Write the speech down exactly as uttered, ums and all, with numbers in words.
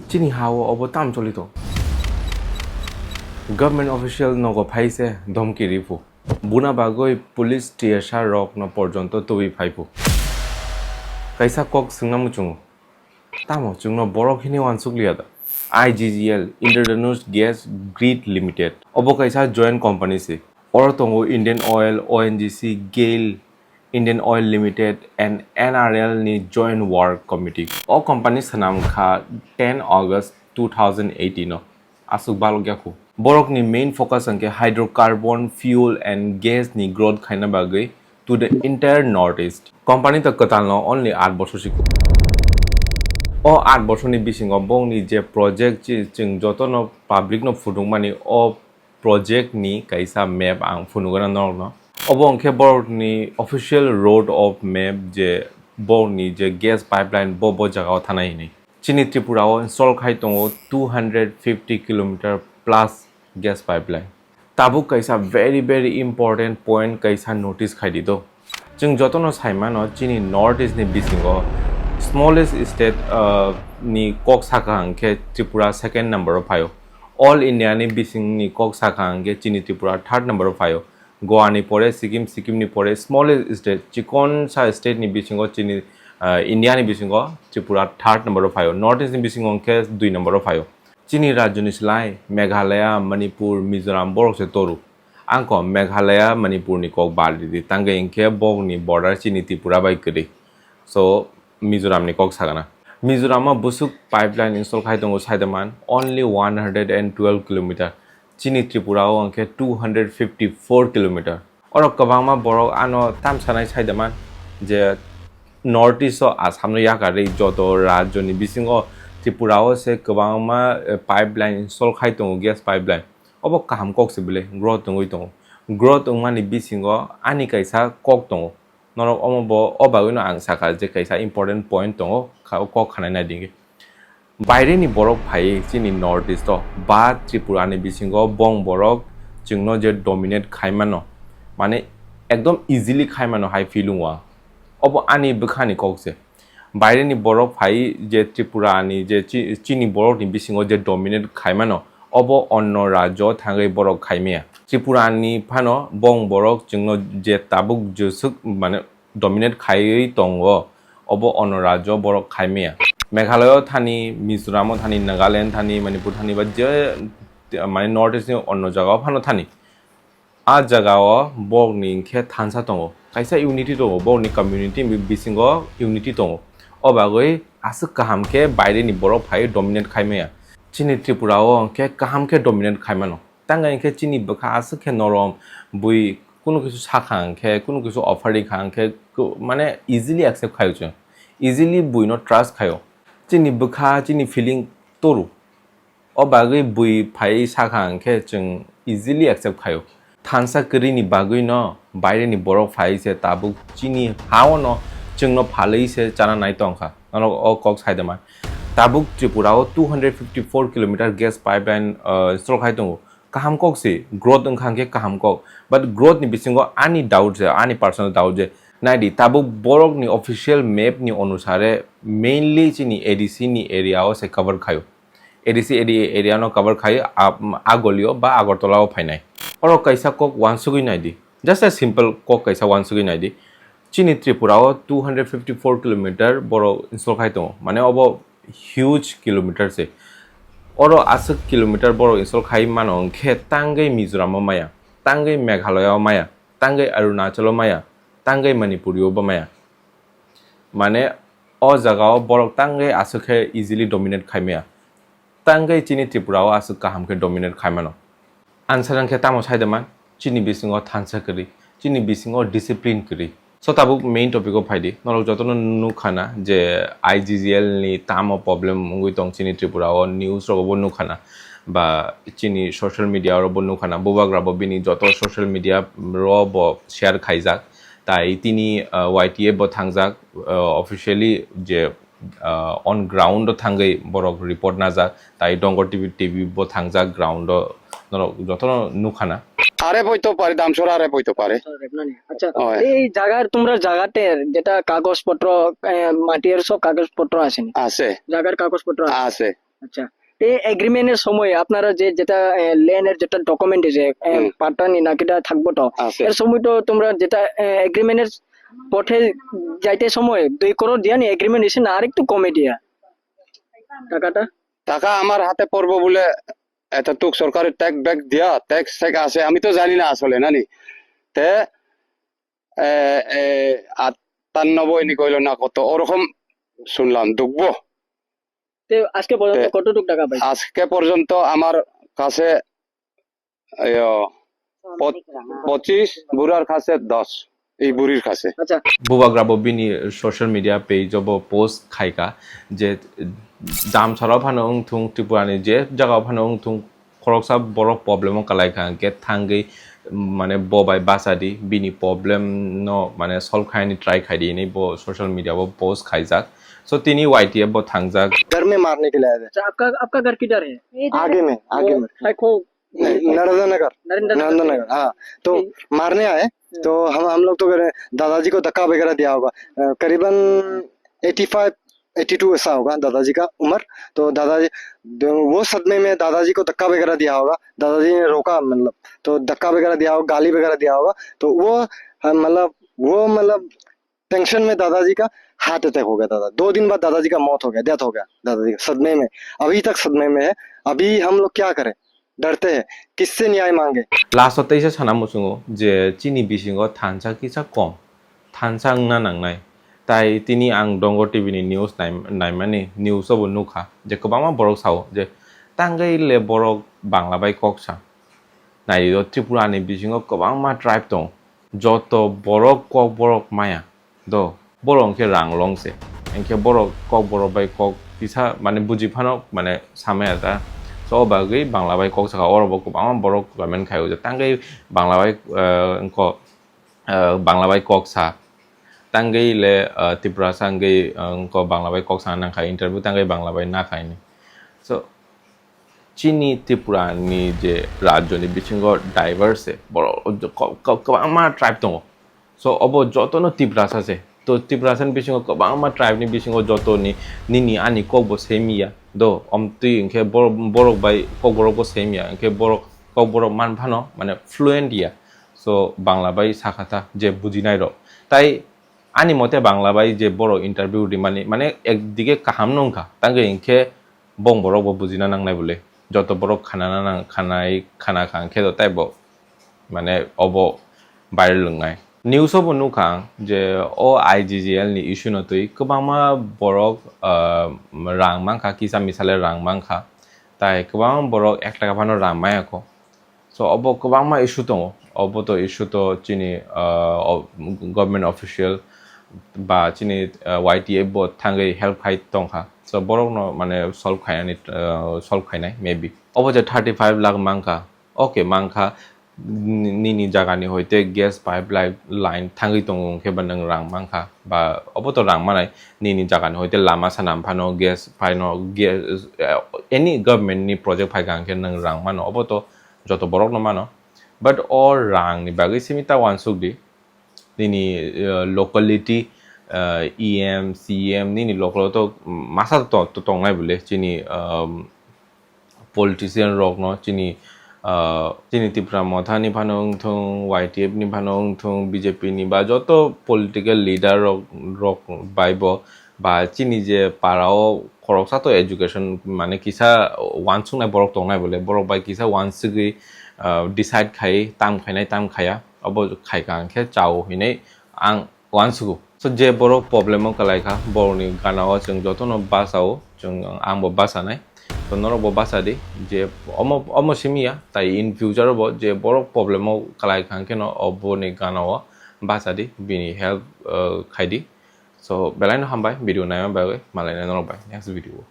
Chini ha-o obo tam choli tong. Government official nogo phai se dhomki ri phu. Buna bagwi police T S R rokno porjonto tubui phai phu. Kaisa kok swngna muchungo. Tamo chwngno borok hini uansuk liya da? I G G L, Indradhanush Gas Grid Limited. Obo kaisa joint company se. Oro tongo Indian Oil, O N G C, Gail, Indian Oil Limited and N R L ni Joint Work Committee. O company swnam kha ten August two thousand eighteen o. Aswk balok ya khu. Borok ni main focus hwnkhe hydrocarbon, fuel and gas ni growth khaina bagwi to the entire North East. Company to kwtal no only aat bochor si khu. O aat bochor ni bisingo bongni je project chi-, chwng joto no public no phunukmani o project ni kaisa map ang phunugana norokno. Obo hwnkhe borokni official road of map je borokni je gas pipeline bo, bo jagao thanai hinwi. Chini Tripura o install khai tongo two hundred fifty kilometer plus gas pipeline. Tabuk kaisa very, very important point kaisa notice khai di do. Chwng jotono sai mano chini North East ni bisingo smallest state, uh, ni kok sakha hwnkhe Tripura second number o phaio. All India ni bising ni kok sakha hwnkhe chini Tripura third number o phaio. Goa ni pore Sikkim, Sikkim ni pore smallest state, chikon sa state ni bisingo chini, uh, India ni bisingo Tripura third number o phaio. North East ni bisingo hwnkhe dui number o phaio. Chini rajyo ni slai Meghalaya, Manipur, Mizoram borok se toru. Ang ko Meghalaya, Manipur ni kok bad ridi, tangke hwnkhe bokni border chini Tripura bai kwrwi. So, Mizoram ni kok sagana. Mizoram o busuk pipeline install khai tongo saidaman only one hundred and twelve kilometer. Chini Tripura o hwnkhe two hundred fifty four kilometer. Oro kwbangma borok ano tamsanai saidaman je North East o Assam no yakarwi joto rajyo ni bisingo Tripura o se kwbangma, eh, pipeline install khai tongo, gas pipeline. Obo kaham kok se bile growth wngwi tongo. Growth wngmani bisingo ani kaisa kok tongo. Norok omo bo, o bagwino ang sakha je kaisa important point tongo, kha-, o kok khanai nai dingwi. Baire ni borok phai chini North East o ba Tripura ni bisingo bong borok chwngno je dominate khai mano, mane ekdom easily khai mano hai feeling o ang. Obo ani bwkha ni kok se. Baire ni borok phai je Tripura ni je chi-, chini borok ni bisingo je dominate khai mano, obo onno rajyo thangwi borok khai maya. Tripura ni phano bong borok chwngno je tabuk jeswk mane dominate khaiwi tongo, obo onno rajyo borok khai maya. Meghalaya thani, Mizoram o thani, Nagaland thani, Manipur thani ba je mane North East ni onno jaga o phano thani. A jaga o borok ni hwnkhe thansa tongo, kaisa unity tongo, borok ni community bi-, bisingo unity tongo. O bagwi aswk kaham khe baire ni borok phai dominate khai maya. Chini Tripura o hwnkhe kaham khe dominate khai mano. Tangka hwnkhe chini bwkha aswk khe norom, bui kunu kisu sakha hwnkhe, kunu kisu offer rikha hwnkhe, ku-, mane easily accept khaio chwng. Easily bui no trust khaio. Chini bwkha, chini feeling toru. O bagwi bui phai sakha hwnkhe chwng easily accept khaio. Thansa kwrwini bagwino baireni borok phai se tabuk chini ha-o no chwngno phalwi se chana nai tongkha. Norok o kok saidama. Tabuk Tripura o two hundred fifty four kilometer gas pipeline, uh, install khai tongo. Kaham kok se, growth wngkha hwnkhe kaham kok. But growth ni bisingo ani doubt je, ani personal doubt je. Naidi, tabuk borok ni official map ni onusare mainly chini A D C ni area o se cover khaio. A D C area, area no cover khai a, a golio ba Agartala o phainai. Oro kaisa kok wansugwi naidi. Just a simple kok kaisa wansugwi naidi. Chini Tripura o two hundred fifty four kilometer borok install khai tongo. Mane obo huge kilometer se. Oro aswk kilometer borok install khai mano hwnkhe tangwi Mizoram o maya, tangwi Meghalaya o maya, tangwi Arunachal o maya, tangwi Manipur o bo maya. Mane o jaga o borok tangwi aswk khe easily dominate khai maya. Tangwi chini Tripura o aswk kaham khe dominate khai mano. Answer hwnkhe tamo saidama, chini bisingo thansa kwrwi, chini bisingo discipline kwrwi. So tabuk main topic o phaidi, norok jotono nukha na je I G G L ni tamo problem wngwi tong chini Tripura o, news rogo bo nukha na, ba chini social media rogo bo nukha na, bubagra bo bini joto social media rogo bo share khaijak. Tai tini, uh, Y T F bo thangjak, uh, officially je, uh, on ground o thangwi borok report najak, tai Dongor T V, T V bo thangjak ground o, norok jotono nukha na. আরে বইতে পারে, দাম সরা আরে বইতে পারে। আচ্ছা, হয়। এই জায়গার তোমরা জায়গাতে যেটা কাগজপত্র, এ, মাটির সব কাগজপত্র আছে নি? আছে। জায়গার কাগজপত্র আছে? আছে। আচ্ছা, এই এগ্রিমেন্টের সময় আপনারা যে যেটা ল্যান্ডের যেটা ডকুমেন্ট যে হুম। পাট্টানি নাকিটা থাকবো তো, আছে। এর সময় তো তোমরা যেটা এগ্রিমেন্টের পথে যাইতে সময় দুই করোড় দিয়া নি এগ্রিমেন্ট হয়েছে না আরেকটু কমে দিয়া টাকাটা? টাকা আমার হাতে পড়বো বলে এতটুক সরকারের ট্যাক্স ব্যাক দিয়া ট্যাক্স ট্যাক্স আছে, আমি তো জানি না আসলে নানি। তে এ, এ, আটানব্বই নি কইলো না কত ওরকম শুনলাম, দেখবো। তো আজকে পর্যন্ত এ, কতটুকু টাকা পাইছে? আজকে পর্যন্ত আমার কাছে ইয়ো, পঁচ- পঁচিশ, বুড়ার কাছে দশ, এই বুড়ির কাছে। আচ্ছা, Bubagra bo bini social media page o bo post khaika je jam sara phano wngthung, Tripura ni je jaga phano wngthung, khoroksa borok problem o kalai kha hwnkhe thangwi mane bo bai bachadi, bini problem no mane solve khaini try khaidi hinwi bo social media o post khaijak. So tini Y T F bo thangjak. घर में मारने के लिए आए थे। अच्छा, आपका आपका घर किधर है? आगे में, आगे में। हाई खो नहीं, नरेंद्र नगर। नरेंद्र नगर। नरेंद्र नगर, हाँ। तो मारने आए, तो हम हम लोग तो करे, दादाजी को धक्का वगैरह दिया होगा। अ, करीबन एटी फ़ाइव, एटी टू ऐसा होगा दादाजी का उम्र। तो दादाजी, वो सदमे में दादाजी को धक्का वगैरह दिया होगा। दादाजी ने रोका, मतलब, तो धक्का वगैरह दिया होगा, गाली वगैरह दिया होगा। तो वो, हाँ, मतलब, वो, मतलब, टेंशन में दादाजी का हार्ट अटैक हो गया, दादा। दो दिन बाद दादाजी का मौत हो गया, डेथ हो गया दादाजी का सदमे में। अभी तक सदमे में है। अभी हम लोग क्या करें? डरते हैं। किससे न्याय मांगे? Last o teisa sana muchungo je chini bisingo thansa kisa kom, thansa wngna nangnai. Tai tini ang Dongor T V ni news nai- naimani, news o bo nukha je kwbangma borok sao je tangwi le borok Bangla bai kok sa. Nai o Tripura ni bisingo kwbangma tribe tongo, joto borok kok borok maya do, borok hwnkhe rang long se, hwnkhe borok kok borok bai kok kisa mane buji phano mane samaya ta. So o bagwi Bangla bai kok saka, oro bo kwbangma borok comment khaio je tangwi Bangla bai, eh, wngkho, eh, Bangla bai kok sa, tangwi le, eh, Tiprasa wngwi, eh, wngkho Bangla bai kok sana nangkha, interview tangwi Bangla bai nakha hinwi. So chini Tripura ni je rajyo ni bisingo diverse se, borok ko- ko- kwbangma tribe tongo. So obo joto no Tiprasa se. To Tiprasa ni bisingo kwbangma tribe ni bisingo joto ni nini ani kok bo same ya do, omtwi hwnkhe borok, borok bai kok borok bo same ya, hwnkhe borok kok borok man phano mane fluent ya. So Bangla bai sakha ta je bujinai rok. Tai ani mote Bangla bai je borok interview rimani mane ekdige kaham no wngkha, tangwi hwnkhe bong borok bo bujina nangnai bole, joto borok khanana nang- khanai khana kha hwnkhe do taibo mane obo viral wngnai. News o bo nukha ang je o I G G L ni issue no twi kwbangma borok, ah, rang mankha, kisa misale rang mankha, tai kwbangma borok ek taka phano rang maya kho. So obo kwbangma issue tongo, obo to issue to chini, ah, o- government official ba chini, ah, Y T F bo thangwi help khai tongkha. So borok no mane solve khainani, ah, solve khainai maybe. Obo je thirty five lakh mankha, okay mankha, ni- nini jaga ni hoite gas pipeline line thangwi tongo hwnkhe ba nwng rang mankha, ba obo to rang manai, nini jaga ni hoite lama sana phano gas phano gas, eh, any government ni project phaikha hwnkhe nwng rang mano, obo to joto borok no mano, but o rang ni bagwi simi ta uansuk di. Nini, eh, locality, eh, E M, C M nini local to masa to, to tongnai bole chini, um, politician rok no chini, ah, chini Tipra Motha ni phano wngthung, Y T F ni phano wngthung, B J P ni ba joto political leader rok, rok bai bo ba chini je para o khoroksa to education mane kisa uansuknai borok tongnai bole, borok bai kisa uansugwi, ah, decide khai tam khainai tam khaya, obo khaika hwnkhe chao hinwi ang uansugo. So je borok problem o kwlai kha, borok ni gana o chwng joto no bachao, chwng ang bo bachanai. To norok bo bacha di je omo omo simi ya, tai in future o bo je borok problem o kwlai kha hwnkhe no obo ni gana o bacha di, bini help, uh, khai di. So belai no hambai video naima bagwi, malai nai norok bai next video o.